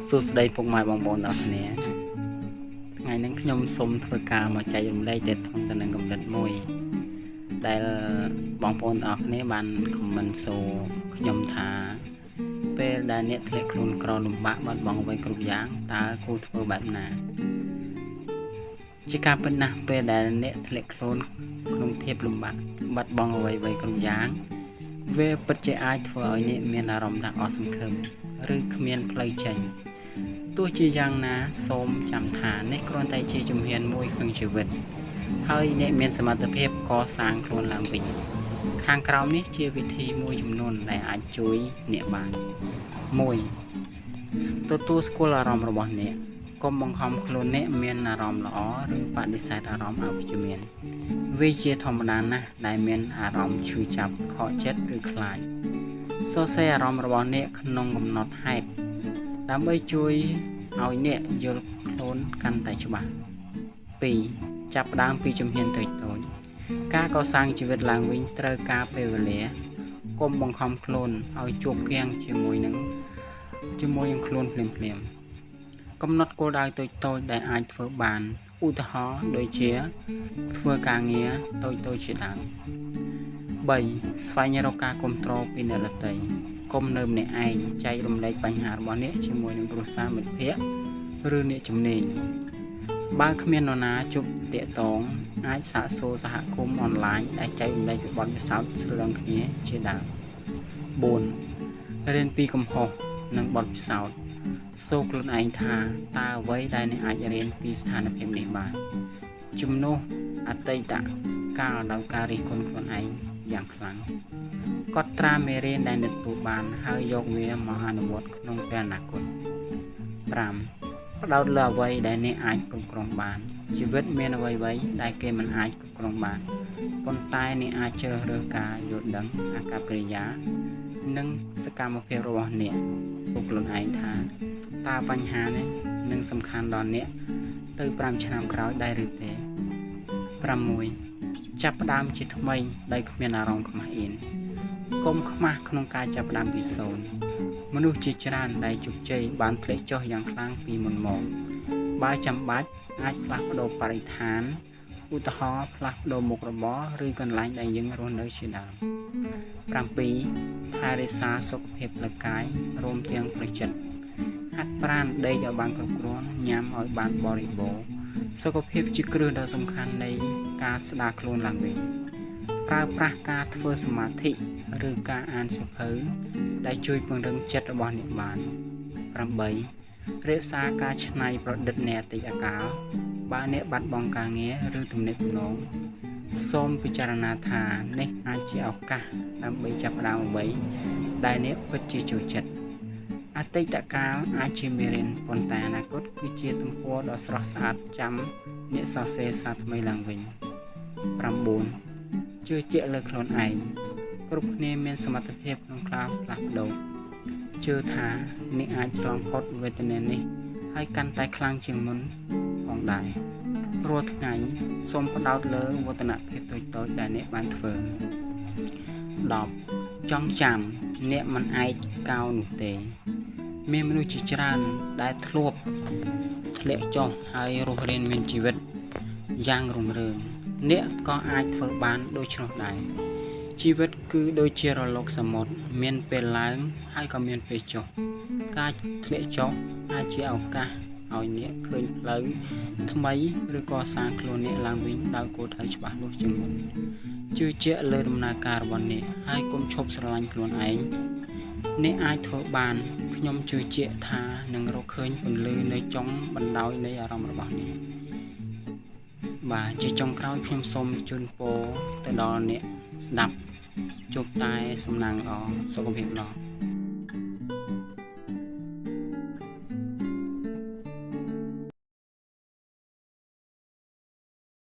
សួស្តីពុកម៉ែបងប្អូនទាំងអស់គ្នាថ្ងៃនេះខ្ញុំសូមធ្វើការមកចែករំលែកទាក់ទងទៅនឹងកម្រិតមួយដែលបងប្អូនទាំងអស់គ្នាបានខមមិនសួរខ្ញុំថាពេលដែលអ្នកធ្លាក់ខ្លួនក្រលំបាកបាត់បង់អ្វីគ្រប់យ៉ាងតើគួរធ្វើបែបណាជាការពិតណាស់ពេលដែលអ្នកធ្លាក់ខ្លួនក្នុងភាពលំបាកបាត់បង់អ្វីៗគ្រប់យ៉ាងវាពិតជាអាចធ្វើឲ្យអ្នកមានអារម្មណ៍ថាអស់សង្ឃឹមឬគ្មានផ្លូវចេញទោះជាយ៉ាងណាសូមចាំថានេះគ្រាន់តែជាជំហានមួយក្នុងជីវិតហើយអ្នកមានសមត្ថភាពកសាងខ្លួនឡើងវិញខាងក្រោមនេះជាវិធីមួយចំនួនដែលអាចជួយអ្នកបាន1ទទួលស្គាល់អារម្មណ៍របស់អ្នកកុំបង្ខំខ្លួនអ្នកមានអារម្មណ៍ល្អឬបដិសេធអារម្មណ៍អវិជ្ជមានវាជាធម្មតាណាស់ដែលមានអារម្មណ៍ឈឺចាប់ខកចិត្តឬខ្លាចសរសេរអារម្មណ៍របស់អ្នកក្នុងកំណត់ហេតុដើម្បីជួយឲ្យអ្នកយល់ខ្លួនកាន់តែច្បាស់2ចាប់ផ្ដើមពីជំហានតូចៗការកសាងជីវិតឡើងវិញត្រូវការពេលវេលាកុំបង្ខំខ្លួនឲ្យជួបគៀងជាមួយនឹងខ្លួនភ្លាមៗកំណត់គោលដៅតូចៗដែលអាចធ្វើបានឧទាហរណ៍ដូចជាធ្វើការងារតូចៗជាដើម3ស្វែងរកការគ្រប់គ្រងពីអ្នកដទៃកុំនៅម្នាក់ឯងចែករំលែកបញ្ហារបស់អ្នកជាមួយនឹងគ្រួសារមិត្តភ័ក្តិឬអ្នកជំនាញបើគ្មាននរណាជួបទាក់ទងអាចសាកសួរសហគមន៍អនឡាញដែលចែករំលែកពីបទពិសោធន៍ស្រដៀងគ្នាជាដើម4រៀនពីកំហុសនិងបទពិសោធន៍សួរខ្លួនឯងថាតើអ្វីដែលអ្នកអាចរៀនពីស្ថានភាពនេះបានជំនួសអតីតកាលដោយការរិះគន់ខ្លួនឯងយ៉ាងខ្លាំងកត់ត្រាមេរៀនដែលអ្នកទទួលបានហើយយកវាមកអនុវត្តក្នុងពេលអនាគត5ផ្ដោតលើអ្វីដែលអ្នកអាចគ្រប់គ្រងបានជីវិតមានអ្វីៗដែលគេមិនអាចគ្រប់គ្រងបានប៉ុន្តែអ្នកអាចជ្រើសរើសការយល់ដឹងអាកប្បកិរិយានិងសកម្មភាពរបស់អ្នកពួកខ្លួនឯងថាតើបញ្ហានេះនឹងសំខាន់ដល់អ្នកទៅ5ឆ្នាំក្រោយដែរឬទេ6ចាប់ផ្ដើមជាថ្មីដោយគ្មានអារម្មណ៍ខ្មាស់អៀនកុំខ្មាស់ក្នុងការចាប់ផ្ដើមពីសូន្យមនុស្សជាច្រើនដែលជោគជ័យបានធ្លាក់ចុះយ៉ាងខ្លាំងពីមុនមកបើចាំបាច់អាចផ្លាស់ប្ដូរបរិស្ថានឧទាហរណ៍ផ្លាស់ប្ដូរមុខរបរឬកន្លែងដែលយើងរស់នៅជាដើម7ថែរក្សាសុខភាពផ្លូវកាយរួមទាំងផ្លូវចិត្តហាត់ប្រាណដេកឲ្យបានគ្រប់គ្រាន់ញ៉ាំឲ្យបានបរិបូរណ៍សុខភាពជាគ្រឹះដ៏សំខាន់នៃការស្ដារខ្លួនឡើងវិញប្រើប្រាស់ការធ្វើសមាធិឬការអានសៀវភៅដែលជួយពង្រឹងចិត្តរបស់អ្នកបាន8រក្សាការច្នៃប្រឌិតនៃអតីតកាលបើអ្នកបាត់បង់ការងារឬទំនាក់ទំនងសូមពិចារណាថានេះអាចជាឱកាសដើម្បីចាប់ផ្ដើមអ្វីដែលអ្នកពិតជាចូលចិត្តអតីតកាលអាចជាមេរៀនប៉ុន្តែអនាគតគឺជាទំព័រដ៏ស្រស់ស្អាតចាំអ្នកសរសេរសារថ្មីឡើងវិញ9ជឿជាក់លើខ្លួនឯងគ្រប់គ្នាមានសមត្ថភាពក្នុងការផ្លាស់ប្ដូរជឿថាអ្នកអាចឆ្លងផុតវេទនានេះហើយកាន់តែខ្លាំងជាងមុនផងដែររាល់ថ្ងៃសូមផ្ដោតលើវឌ្ឍនភាពតូចៗដែលអ្នកបានធ្វើ10ចង់ចាំអ្នកមិនឯកកោនោះទេមានមនុស្សជាច្រើនដែលធ្លាប់ធ្លាក់ចុះហើយរស់រានមានជីវិតយ៉ាងរុងរឿងអ្នកក៏អាចធ្វើបានដូច្នោះដែរជីវិតគឺដូចជារលកសមុទ្រមានពេលឡើងហើយក៏មានពេលចុះការធ្លាក់ចុះអាចជាឱកាសឲ្យអ្នកឃើញផ្លូវថ្មីឬក៏សាងខ្លួនអ្នកឡើងវិញដោយគោលដៅច្បាស់លាស់ជាងមុនជឿជាក់លើដំណើរការរបស់អ្នកហើយកុំឈប់ស្រឡាញ់ខ្លួនឯងអ្នកអាចធ្វើបានខ្ញុំជឿជាក់ថានឹងរកឃើញពន្លឺនៅចុងបណ្ដោយនៃអារម្មណ៍របស់អ្នកបាទជាចុងក្រោយខ្ញុំសូមជូនពរទៅដល់អ្នកស្ដាប់ជួបតែសំណាងល្អសុខភាពល្អ